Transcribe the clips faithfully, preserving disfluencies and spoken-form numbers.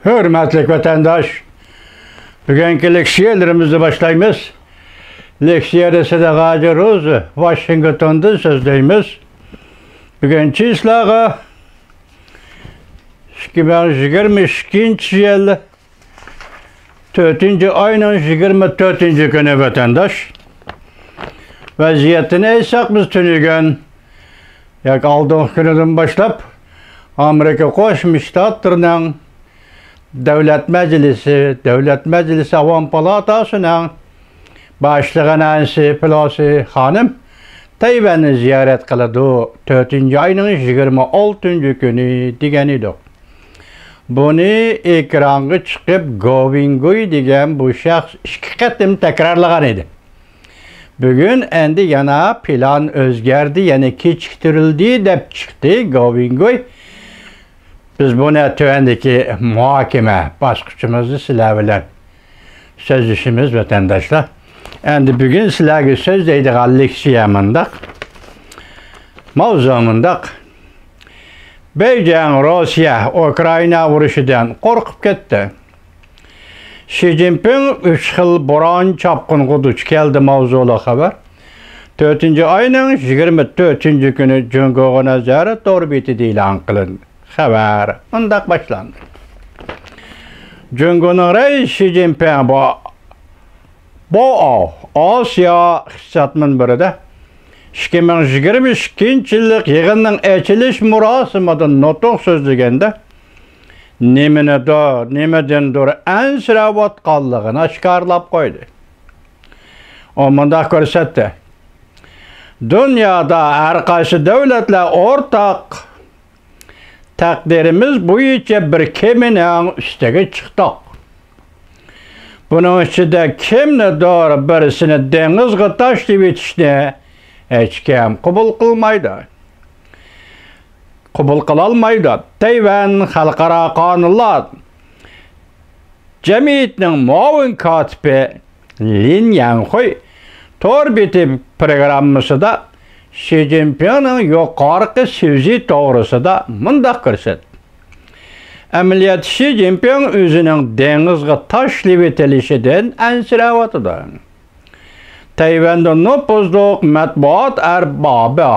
ھۆرمەتلىك ۋەتەنداش، بۈگۈنكى لېكسىيەلىرىمىزنى باشلايمىز. لېكسىيەدە سىدىق ھاجى روزى، ۋاشىنگتوندىن سۆزلەيمىز. بۈگۈن چىسلاغا ئىككى مىڭ يىگىرمە ئىككىنچى يىل تۆتىنچى ئاينىڭ يىگىرمە تۆتىنچى كۈنى ۋەتەنداش. ۋەزىيەتنى ئېيتساق، بىز تۈنۈگۈن ياكى ئالدىنقى كۈنىدىن باشلاپ ئامېرىكا قوشما شتاتلىرىنىڭ دۆلەت مەجلىسى، دۆلەت مەجلىسى ئاۋام پالاتاسىنىڭ باشلىقى نەنسى پېلوسى خانىم تەيۋەننى زىيارەت قىلىدۇ. تۆتىنچى ئاينىڭ يىگىرمە ئالتىنچى كۈنى دېگەن ئىدۇق. بۇنى ئېكرانغا چىقىپ، گوۋىنگۇي دېگەن بۇ شەخس ئىككى قېتىم تەكرارلىغان ئىدى. بۈگۈن ئەندى يەنە پىلان ئۆزگەردى، يەنە كېچىكتۈرۈلدى دەپ چىقتى گوۋىنگۇي. بىز بۇنى تۆۋەندىكى مۇھاكىمە باسقۇچىمىزدا سىلەر بىلەن سۆزلىشىمىز، ۋەتەنداشلار. ئەندى بۈگۈن سىلەرگە سۆزلەيدىغان لېكسىيە مۇنداق. ماۋزۇ مۇنداق. بېيجىڭ روسىيە ئۇكرائىنا ئۇرۇشىدىن قورقۇپ كەتتى. شى جىنپىڭ ئۈچ خىل بوران چاپقۇنغا دۇچ كەلدى ماۋزۇلۇق خەۋەر تۆتىنچى ئاينىڭ يىگىرمە تۆتىنچى كۈنى جۇڭگوغا نەزەر تور بېتىدە ئېلان قىلىندى. خەۋەر مۇنداق باشلاندى. جۇڭگونىڭ رەئىسى شى جىنپىڭ بۇ بوئو ئاسىيا ئىقتىساد مۇنبىرىدە ئىككى مىڭ يىگىرمە ئىككىنچى يىللىق يىغىننىڭ ئېچىلىش مۇراسىمىدا نۇتۇق سۆزلىگەندە، نېمىنىدۇر، نېمىدىندۇر ئەنسىرەۋاتقانلىقىنى ئاشكارىلاپ قويدى. ئۇ مۇنداق كۆرسەتتى: دۇنيادا ھەر قايسى دۆلەتلەر ئورتاق تەقدىرىمىز بويىچە بىر كېمىنىڭ ئۈستىگە چىقتۇق. بۇنىڭ ئىچىدە كىمنىدۇر بىرسىنى دېڭىزغا تاشلىۋېتىشنى ھېچكىم قوبۇل قىلمايدۇ. قوبۇل قىلالمايدۇ. تەيۋەن خەلقئارا قانۇنلار جەمئىيىتىنىڭ مۇئاۋىن كاتىپى لىن يەنخۇي تور بېتى پروگراممىسىدا شى جىنپىڭنىڭ يۇقىرىقى سۆزى توغرىسىدا مۇنداق كۆرسەتتى: ئەمەلىيەتتە شى جىنپىڭ ئۆزىنىڭ دېڭىزغا تاشلىۋېتىلىشىدىن ئەنسىرەۋاتىدۇ. تەيۋەندە نوپۇزلۇق مەتبۇئات ئەربابى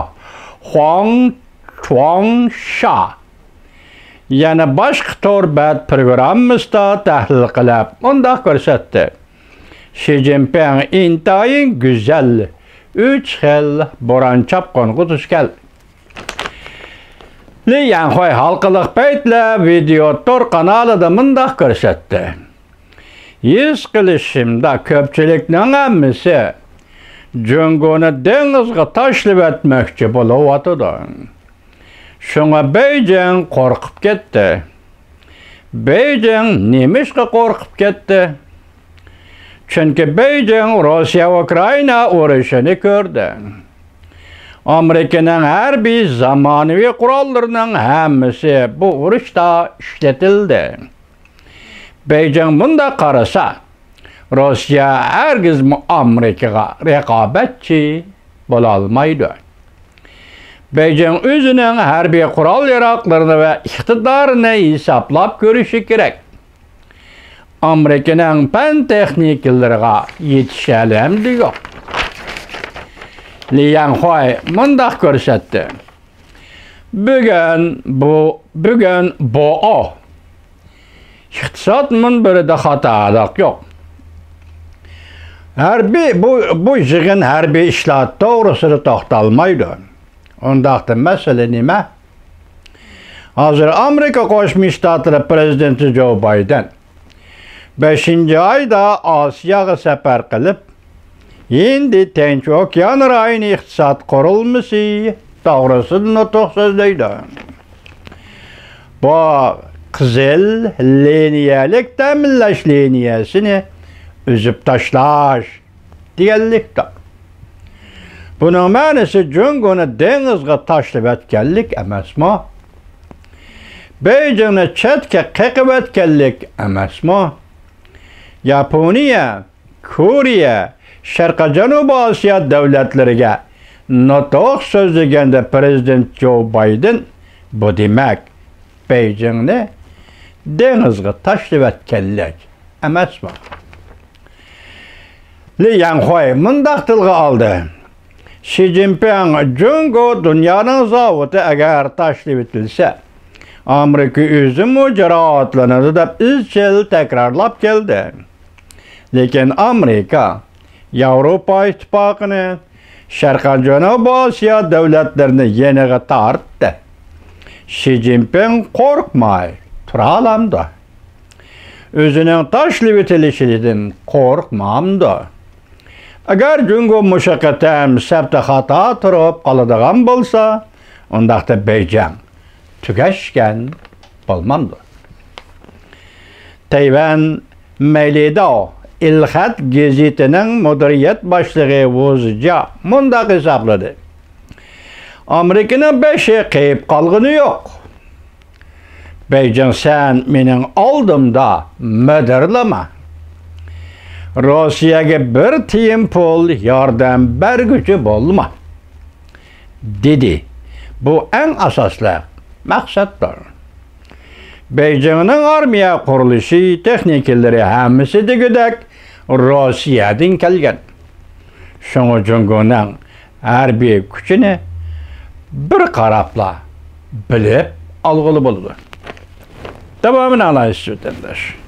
خۇاڭ چۇاڭشا يەنە باشقا تور بەت پروگراممىسىدا تەھلىل قىلىپ مۇنداق كۆرسەتتى: شى جىنپىڭ ئىنتايىن گۈزەل ئۈچ خىل بوران چاپقۇنغا دۇچ كەلدى. لى يەنخۇي ھالقىلىق پەيتلەر ۋىدېو تور قانالىدا مۇنداق كۆرسەتتى: ھېس قىلىشىمدا، كۆپچىلىكنىڭ ھەممىسى جۇڭگونى دېڭىزغا تاشلىۋەتمەكچى بولۇۋاتىدۇ. شۇڭا بېيجىڭ قورقۇپ كەتتى. بېيجىڭ نېمىشقا قورقۇپ كەتتى؟ چۈنكى بېيجىڭ روسىيە-ئۇكرائىنا ئۇرۇشىنى كۆردى. ئامېرىكىنىڭ ھەربىي زامانىۋى قوراللىرىنىڭ ھەممىسى بۇ ئۇرۇشتا ئىشلىتىلدى. بېيجىڭ مۇنداق قارىسا، روسىيە ھەرگىزمۇ ئامېرىكىغا رىقابەتچى بولالمايدۇ. بېيجىڭ ئۆزىنىڭ ھەربىي قورال-ياراغلىرىنى ۋە ئىقتىدارىنى ھېسابلاپ كۆرۈشى كېرەك. ئامېرىكىنىڭ پەن-تېخنىكىلىرىغا يېتىشەلەمدۇ يوق. لى يەنخۇي مۇنداق كۆرسەتتى: بۈگۈن بۇ، بۈگۈن بوئو ئىقتىساد مۇنبىرىدە خاتالىق يوق. ھەربىي، بۇ، بۇ يىغىن ھەربىي ئىشلار توغرىسىدا توختالمايدۇ. ئۇنداقتا مەسىلە نېمە؟ ھازىر ئامېرىكا قوشما شتاتلىرى پرېزىدېنتى جو بايدېن بەشىنچى ئايدا ئاسىياغا سەپەر قىلىپ، ھىندى تىنچ ئوكيان رايونى ئىقتىساد قۇرۇلمىسى توغرىسىدا نۇتۇق سۆزلەيدۇ. بۇ قىزىل لىنىيەلىك تەمىنلەش لىنىيەسىنى ئۈزۈپ تاشلاش دېگەنلىكتۇر. بۇنىڭ مەنىسى جۇڭگونى دېڭىزغا تاشلىۋەتكەنلىك ئەمەسمۇ؟ بېيجىڭنى چەتكە قېقىۋەتكەنلىك ئەمەسمۇ؟ ياپونىيە، كورېيە، شەرقىي جەنۇبىي ئاسىيا دۆلەتلىرىگە نۇتۇق سۆزلىگەندە پرېزىدېنت جو بايدېن، بۇ دېمەك، بېيجىڭنى دېڭىزغا تاشلىۋەتكەنلىك ئەمەسمۇ؟ لى ياڭخۇي مۇنداق تىلغا ئالدى: شى جىنپىڭ جۇڭگو دۇنيانىڭ زاۋۇتى ئەگەر تاشلىۋېتىلسە، ئامېرىكا ئۆزىمۇ جاراھەتلىنىدۇ دەپ ئىزچىل تەكرارلاپ كەلدى. لېكىن ئامېرىكا ياۋروپا ئىتتىپاقىنى، شەرقىي جەنۇبىي ئاسىيا دۆلەتلىرىنى يېنىغا تارتتى. شى جىنپىڭ قورقماي تۇرالامدۇ؟ ئۆزىنىڭ تاشلىۋېتىلىشىدىن قورقمامدۇ؟ ئەگەر جۇڭگو مۇشۇ قېتىم سەپتە خاتا تۇرۇپ قالىدىغان بولسا، ئۇنداقتا بېيجىڭ تۈگەشكەن بولمامدۇ؟ تەيۋەن مەيلىداۋ ئېلخەت گېزىتىنىڭ مۇدىرىيەت باشلىقى ۋۇ زىجيا مۇنداق ھېسابلىدى: ئامېرىكىنىڭ بېشى قېيىپ قالغىنى يوق. بېيجىڭ، سەن مېنىڭ ئالدىمدا مىدىرلىما. روسىيەگە بىر تىيىن پۇل ياردەم بەرگۈچى بولما، دېدى. بۇ ئەڭ ئاساسلىق مەقسەتتۇر. بېيجىڭنىڭ ئارمىيە قۇرۇلۇشى، تېخنىكىلىرى ھەممىسى دېگۈدەك روسىيەدىن كەلگەن. شۇڭا جۇڭگونىڭ ھەربىي كۈچىنى بىر قاراپلا بىلىپ ئالغىلى بولىدۇ. داۋامىنى ئالايسىز، ۋەتەنداش.